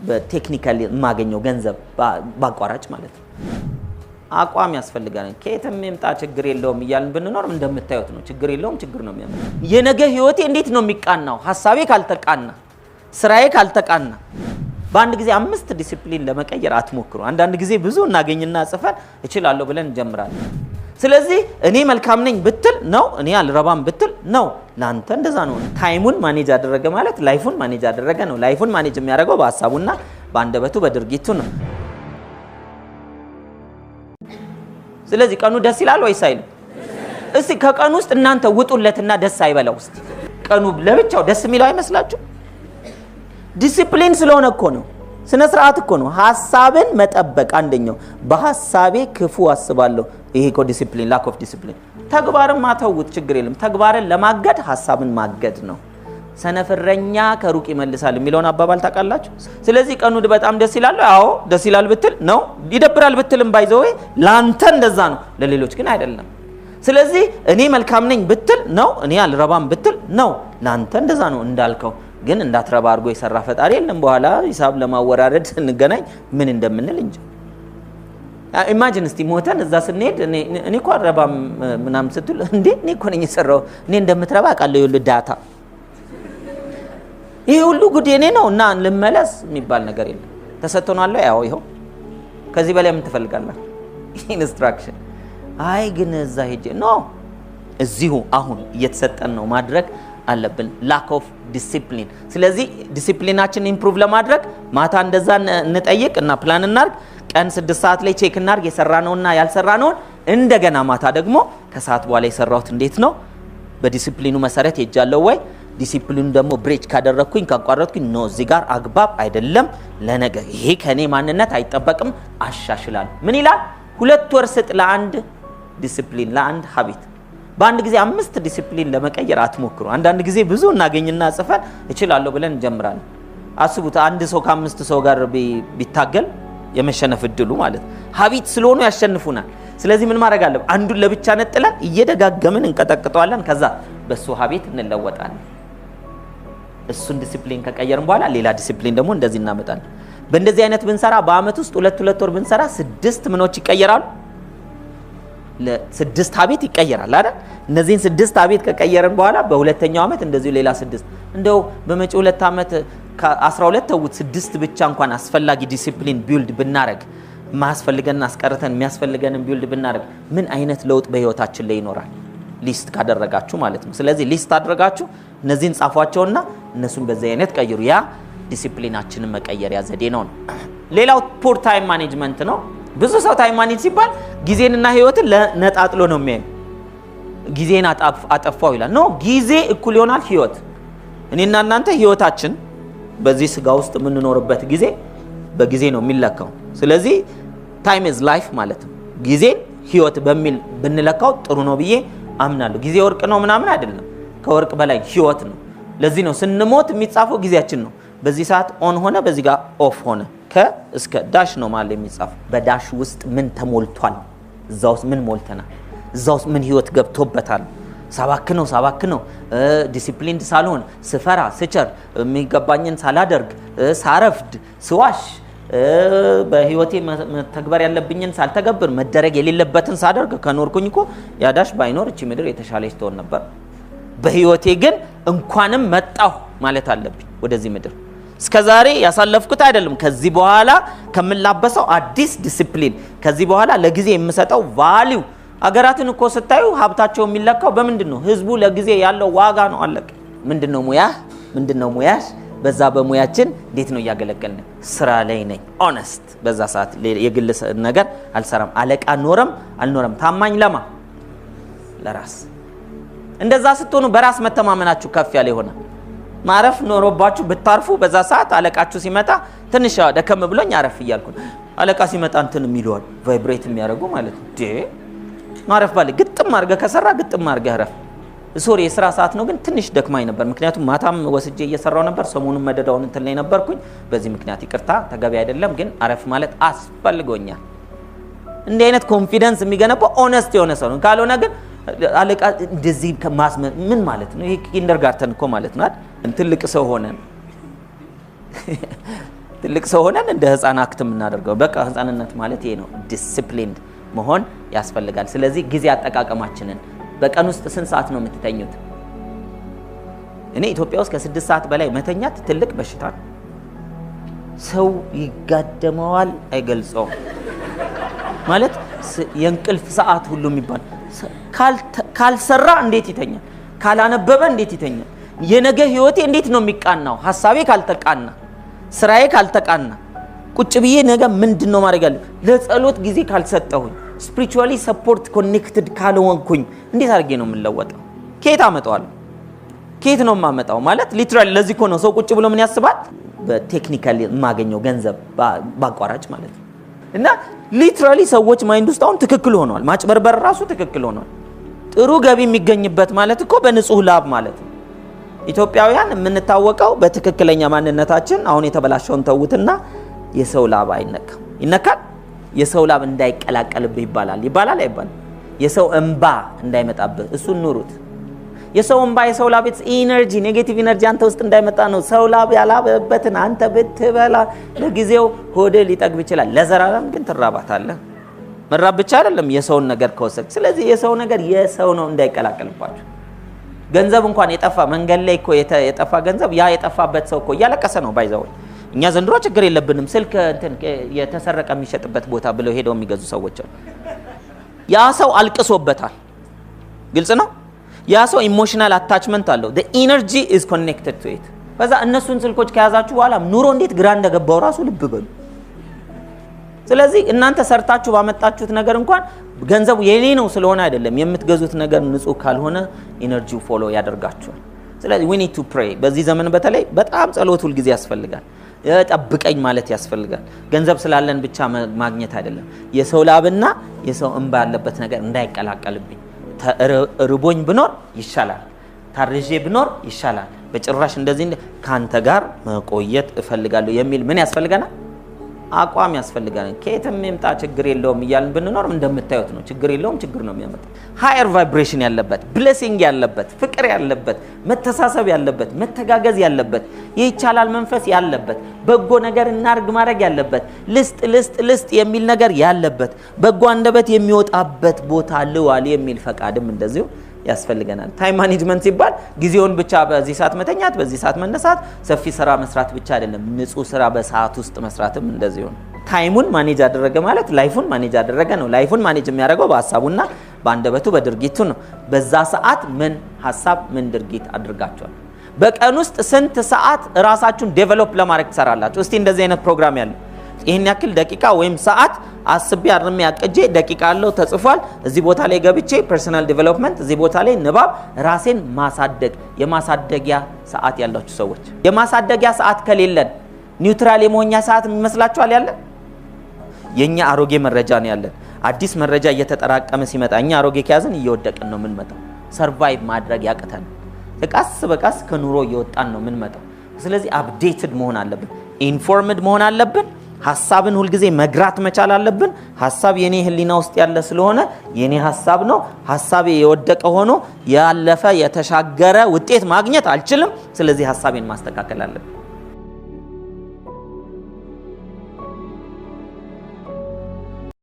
በ technically የማገኘው ገንዘብ በአቋራጭ ማለት ነው። አቋም ያስፈልጋል። ከየትም ይምጣ ችግር የለውም እያልን ብንኖር እንደምታዩት ነው። ችግር የለውም፣ ችግር ነው የሚያመጣው። የነገ ህይወቴ እንዴት ነው የሚቃናው? ሀሳቤ ካልተቃና፣ ስራዬ ካልተቃና። በአንድ ጊዜ አምስት ዲሲፕሊን ለመቀየር አትሞክሩ። አንዳንድ ጊዜ ብዙ እናገኝና ጽፈን እችላለሁ ብለን እንጀምራለን። ስለዚህ እኔ መልካም ነኝ ብትል ነው፣ እኔ አልረባም ብትል ነው። ለአንተ እንደዛ ነው። Time ኡን manage አደረገ ማለት life ኡን manage አደረገ ነው። Life ኡን manage የሚያደርገው በሀሳቡና በአንደበቱ በድርጊቱ ነው። ስለዚህ ቀኑ ደስ ይላል ወይስ አይልም? እስቲ ከቀኑ ውስጥ እናንተ ውጡለትና ደስ አይበለው እስቲ። ቀኑ ለብቻው ደስ የሚለው አይመስላችሁ? ዲሲፕሊን ስለሆነ እኮ ነው። ስነ ስርዓት እኮ ነው። ሀሳብን መጠበቅ አንደኛው። በሀሳቤ ክፉ አስባለሁ። ይሄ እኮ discipline፣ lack of discipline። ተግባርን ማተውት ችግር የለም። ተግባርን ለማገድ ሀሳብን ማገድ ነው። ሰነፍ እረኛ ከሩቅ ይመልሳል የሚለውን አባባል ታውቃላችሁ። ስለዚህ ቀኑ በጣም ደስ ይላል። አዎ ደስ ይላል ብትል ነው፣ ይደብራል ብትልም by the way ላንተ እንደዛ ነው፣ ለሌሎች ግን አይደለም። ስለዚህ እኔ መልካም ነኝ ብትል ነው፣ እኔ አልረባም ብትል ነው፣ ላንተ እንደዛ ነው እንዳልከው። ግን እንዳትረባ አድርጎ የሰራ ፈጣሪ የለም። በኋላ ሂሳብ ለማወራረድ ስንገናኝ ምን እንደምንል እንጂ። Imagine እስቲ ሞተን እዛ ስንሄድ እኔ እኮ አልረባም ምናምን ስትሉ፣ እንዴ እኔ እኮ ነኝ የሰራው፣ እኔ እንደምትረባ አውቃለሁ፣ ይኸውልህ data፣ ይሄ ሁሉ ጉድ የኔ ነው እና ልመለስ የሚባል ነገር የለም። ተሰጥቶናል። ያው ይኸው ከዚህ በላይ ምን ትፈልጋላችሁ? Instruction። አይ ግን እዛ ሄጄ፣ no፣ እዚሁ አሁን እየተሰጠን ነው፣ ማድረግ አለብን። Lack of discipline። ስለዚህ discipline ኣችን improve ለማድረግ ማታ እንደዛ እንጠይቅ እና ፕላን እናርግ። ቀን 6 ሰዓት ላይ check እናርግ የሰራነውና ያልሰራነውን። እንደገና ማታ ደግሞ ከሰዓት በኋላ የሰራሁት እንዴት ነው? በዲሲፕሊኑ መሰረት ሄጃለሁ ወይ? ዲሲፕሊኑ ደግሞ breach ካደረግኩኝ፣ ካቋረጥኩኝ፣ no፣ እዚህ ጋር አግባብ አይደለም፣ ለነገ ይሄ ከኔ ማንነት አይጠበቅም፣ አሻሽላለሁ። ምን ይላል? 2 ወር ስጥ ለአንድ ዲሲፕሊን፣ ለአንድ habit። በአንድ ጊዜ አምስት ዲሲፕሊን ለመቀየር አትሞክሩ። አንዳንድ ጊዜ ብዙ እናገኝና ጽፈን እችላለሁ ብለን እንጀምራለን። አስቡት፣ አንድ ሰው ከአምስት ሰው ጋር ቢታገል የመሸነፍ እድሉ ማለት ነው። Habit ስለሆኑ ያሸንፉናል። ስለዚህ ምን ማድረግ አለብን? አንዱን ለብቻ ነጥለን እየደጋገምን እንቀጠቅጠዋለን። ከዛ በሱ habit እንለወጣለን። እሱን ዲሲፕሊን ከቀየርን በኋላ ሌላ ዲሲፕሊን ደግሞ እንደዚህ እናመጣለን። በእንደዚህ አይነት ብንሰራ፣ በአመት ውስጥ ሁለት ሁለት ወር ብንሰራ ስድስት ምኖች ይቀየራሉ። ስድስት habit ይቀየራል አይደል? እነዚህን ስድስት habit ከቀየርን በኋላ በሁለተኛው ዓመት እንደዚሁ ሌላ ስድስት፣ እንደው በመጪው 2 ዓመት ከ12 ተውት፣ ስድስት ብቻ እንኳን አስፈላጊ discipline build ብናረግ፣ የማያስፈልገንን አስቀርተን የሚያስፈልገንን build ብናደርግ ምን አይነት ለውጥ በህይወታችን ላይ ይኖራል? List ካደረጋችሁ ማለት ነው። ስለዚህ list አድርጋችሁ እነዚህን ጻፏቸውና እነሱን በዚህ አይነት ቀይሩ። ያ ዲሲፕሊናችንን መቀየሪያ ዘዴ ነው። ሌላው poor time management ነው። ብዙ ሰው time manage ሲባል ጊዜንና ህይወትን ነጣጥሎ ነው የሚያዩ። ጊዜን አጠፋው ይላል። No፣ ጊዜ እኩል ይሆናል ህይወት። እኔና እናንተ ህይወታችን በዚህ ስጋ ውስጥ የምንኖርበት ጊዜ በጊዜ ነው የሚለካው። ስለዚህ time is life ማለት ነው። ጊዜን ህይወት በሚል ብንለካው ጥሩ ነው ብዬ አምናለሁ። ጊዜ ወርቅ ነው ምናምን አይደለም፣ ከወርቅ በላይ ህይወት ነው። ለዚህ ነው ስንሞት የሚጻፈው ጊዜያችን ነው። በዚህ ሰዓት on ሆነ፣ በዚህ ጋር off ሆነ፣ ከ እስከ dash ነው ማለት የሚጻፈው። በ dash ውስጥ ምን ተሞልቷል? እዛ ውስጥ ምን ሞልተናል? እዛ ውስጥ ምን ህይወት ገብቶበታል? ሳባክነው disciplined ሳልሆን፣ ስፈራ፣ ስቸር፣ የሚገባኝን ሳላደርግ፣ ሳረፍድ፣ ስዋሽ፣ በህይወቴ መተግበር ያለብኝን ሳልተገብር፣ መደረግ የሌለበትን ሳደርግ ከኖርኩኝ እኮ ያ dash ባይኖር እቺ ምድር የተሻለች ትሆን ነበር። በህይወቴ ግን እንኳንም መጣሁ ማለት አለብኝ ወደዚህ ምድር። እስከ ዛሬ ያሳለፍኩት አይደለም። ከዚህ በኋላ ከምላበሰው አዲስ ዲሲፕሊን፣ ከዚህ በኋላ ለጊዜ የምሰጠው value። አገራትን እኮ ስታዩ ሀብታቸው የሚለካው በምንድን ነው? ህዝቡ ለጊዜ ያለው ዋጋ ነው። አለቀ። ምንድን ነው ሙያህ? ምንድን ነው ሙያሽ? በዛ በሙያችን እንዴት ነው እያገለገልን? ስራ ላይ ነኝ፣ honest። በዛ ሰዓት የግል ነገር አልሰራም። አለቃ ኖረም አልኖረም ታማኝ ለማ? ለራስ። እንደዛ ስትሆኑ በራስ መተማመናችሁ ከፍ ያለ ይሆናል። ማረፍ ኖሮባችሁ ብታርፉ በዛ ሰዓት አለቃችሁ ሲመጣ ትንሽ ደከም ብሎኝ አረፍ እያልኩ ነው። አለቃ ሲመጣ እንትን የሚለዋል፣ vibrate የሚያደርጉ ማለት ነው። ማረፍ ባለ ግጥም አድርገህ ከሰራ ግጥም አድርገህ ረፍ። Sorry፣ የስራ ሰዓት ነው፣ ግን ትንሽ ደክማኝ ነበር። ምክንያቱም ማታም ወስጄ እየሰራው ነበር። ሰሞኑን መደዳውን እንትን ላይ ነበርኩኝ። በዚህ ምክንያት ይቅርታ፣ ተገቢ አይደለም፣ ግን አረፍ ማለት አስፈልጎኛል። እንዲህ አይነት confidence የሚገነባው honest የሆነ ሰው ነው። ካልሆነ ግን አለቃ እንደዚህ ምን ማለት ነው? ይሄ kindergarten እኮ ማለት ነው አይደል? ትልቅ ሰው ሆነን ትልቅ ሰው ሆነን እንደ ህፃን act የምናደርገው። በቃ ህፃንነት ማለት ይሄ ነው። Disciplined መሆን ያስፈልጋል። ስለዚህ ጊዜ አጠቃቀማችንን፣ በቀን ውስጥ ስንት ሰዓት ነው የምትተኙት? እኔ ኢትዮጵያ ውስጥ ከ6 ሰዓት በላይ መተኛት ትልቅ በሽታ ነው። ሰው ይጋደመዋል፣ አይገልጸውም። ማለት የእንቅልፍ ሰዓት ሁሉ የሚባል፣ ካልሰራ እንዴት ይተኛል? ካላነበበ እንዴት ይተኛል? የነገ ህይወቴ እንዴት ነው የሚቃናው? ሀሳቤ ካልተቃና፣ ስራዬ ካልተቃና፣ ቁጭ ብዬ ነገ ምንድን ነው ማድረግ ያለብኝ? ለጸሎት ጊዜ ካልሰጠሁኝ፣ spiritually support connected ካልሆንኩኝ እንዴት አድርጌ ነው የምለወጠው? ከየት አመጣዋለሁ? ከየት ነው የማመጣው? ማለት literally ለዚህ እኮ ነው ሰው ቁጭ ብሎ ምን ያስባል? በ technically የማገኘው ገንዘብ በአቋራጭ ማለት ነው። እና literally ሰዎች mind ውስጥ አሁን ትክክል ሆኗል። ማጭበርበር ራሱ ትክክል ሆኗል። ጥሩ ገቢ የሚገኝበት ማለት እኮ በንጹህ ላብ ማለት ነው። ኢትዮጵያውያን የምንታወቀው በትክክለኛ ማንነታችን። አሁን የተበላሸውን ተዉትና የሰው ላብ አይነካም። ይነካል? የሰው ላብ እንዳይቀላቀልብህ ይባላል። ይባላል አይባልም? የሰው እንባ እንዳይመጣብህ፣ እሱን ኑሩት። የሰው እንባ፣ የሰው ላብ energy፣ negative energy አንተ ውስጥ እንዳይመጣ ነው። ሰው ላብ ያላበበትን አንተ ብትበላ ለጊዜው ሆድህ ሊጠግብ ይችላል። ለዘላለም ግን ትራባታለህ። መራብ ብቻ አይደለም የሰውን ነገር ከወሰድክ። ስለዚህ የሰው ነገር የሰው ነው፣ እንዳይቀላቀልባችሁ። ገንዘብ እንኳን የጠፋ፣ መንገድ ላይ እኮ የጠፋ ገንዘብ ያ የጠፋበት ሰው እኮ እያለቀሰ ነው፣ by the way። እኛ ዘንድሮ ችግር የለብንም። ስልክ እንትን የተሰረቀ የሚሸጥበት ቦታ ብለው ሄደው የሚገዙ ሰዎች አሉ። ያ ሰው አልቅሶበታል። ግልጽ ነው። ያ ሰው emotional attachment አለው። Energy is connected to it። ከዛ እነሱን ስልኮች ከያዛችሁ በኋላ ኑሮ እንዴት ግራ እንደገባው ራሱ ልብ በሉ። ስለዚህ እናንተ ሰርታችሁ ባመጣችሁት ነገር እንኳን ገንዘቡ የኔ ነው ስለሆነ አይደለም፣ የምትገዙት ነገር ንጹህ ካልሆነ energy ው follow ያደርጋችኋል። ስለዚህ we need to pray። በዚህ ዘመን በተለይ በጣም ጸሎት ሁልጊዜ ያስፈልጋል። ጠብቀኝ ማለት ያስፈልጋል። ገንዘብ ስላለን ብቻ ማግኘት አይደለም። የሰው ላብና የሰው እንባ ያለበት ነገር እንዳይቀላቀልብኝ፣ ርቦኝ ብኖር ይሻላል፣ ታርዤ ብኖር ይሻላል። በጭራሽ እንደዚህ ከአንተ ጋር መቆየት እፈልጋለሁ የሚል ምን ያስፈልገናል? አቋም ያስፈልገናል። ከየትም ይምጣ ችግር የለውም እያልን ብንኖር እንደምታዩት ነው። ችግር የለውም፣ ችግር ነው የሚያመጣ። Higher vibration ያለበት፣ blessing ያለበት፣ ፍቅር ያለበት፣ መተሳሰብ ያለበት፣ መተጋገዝ ያለበት፣ የይቻላል መንፈስ ያለበት፣ በጎ ነገር እናርግ ማድረግ ያለበት፣ ልስጥ ልስጥ ልስጥ የሚል ነገር ያለበት፣ በጎ አንደበት የሚወጣበት ቦታ ልዋል የሚል ፈቃድም እንደዚሁ ያስፈልገናል። Time management ሲባል ጊዜውን ብቻ በዚህ ሰዓት መተኛት፣ በዚህ ሰዓት መነሳት፣ ሰፊ ስራ መስራት ብቻ አይደለም። ንጹህ ስራ በሰዓት ውስጥ መስራትም እንደዚሁ ነው። Time ኡን manage አደረገ ማለት life ኡን manage አደረገ ነው። Life ኡን manage የሚያደርገው በሀሳቡና በአንደበቱ በድርጊቱ ነው። በዛ ሰዓት ምን ሀሳብ ምን ድርጊት አድርጋችኋል? በቀን ውስጥ ስንት ሰዓት ራሳችሁን develop ለማድረግ ትሰራላችሁ? እስቲ እንደዚህ አይነት ፕሮግራም ያለው፣ ይህን ያክል ደቂቃ ወይም ሰዓት አስቤ አርሜ አቅጄ፣ ደቂቃ አለው ተጽፏል። እዚህ ቦታ ላይ ገብቼ personal development፣ እዚህ ቦታ ላይ ንባብ፣ ራሴን ማሳደግ፣ የማሳደጊያ ሰዓት ያላችሁ ሰዎች፣ የማሳደጊያ ሰዓት ከሌለን neutral የመሆኛ ሰዓት ይመስላችኋል ያለን? የእኛ አሮጌ መረጃ ነው ያለን። አዲስ መረጃ እየተጠራቀመ ሲመጣ እኛ አሮጌ ከያዝን እየወደቅን ነው የምንመጣው። Survive ማድረግ ያቅተን፣ ቀስ በቀስ ከኑሮ እየወጣን ነው የምንመጣው። ስለዚህ updated መሆን አለብን፣ informed መሆን አለብን። ሀሳብን ሁልጊዜ መግራት መቻል አለብን። ሀሳብ የኔ ሕሊና ውስጥ ያለ ስለሆነ የኔ ሀሳብ ነው። ሀሳቤ የወደቀ ሆኖ ያለፈ የተሻገረ ውጤት ማግኘት አልችልም። ስለዚህ ሀሳቤን ማስተካከል አለብን።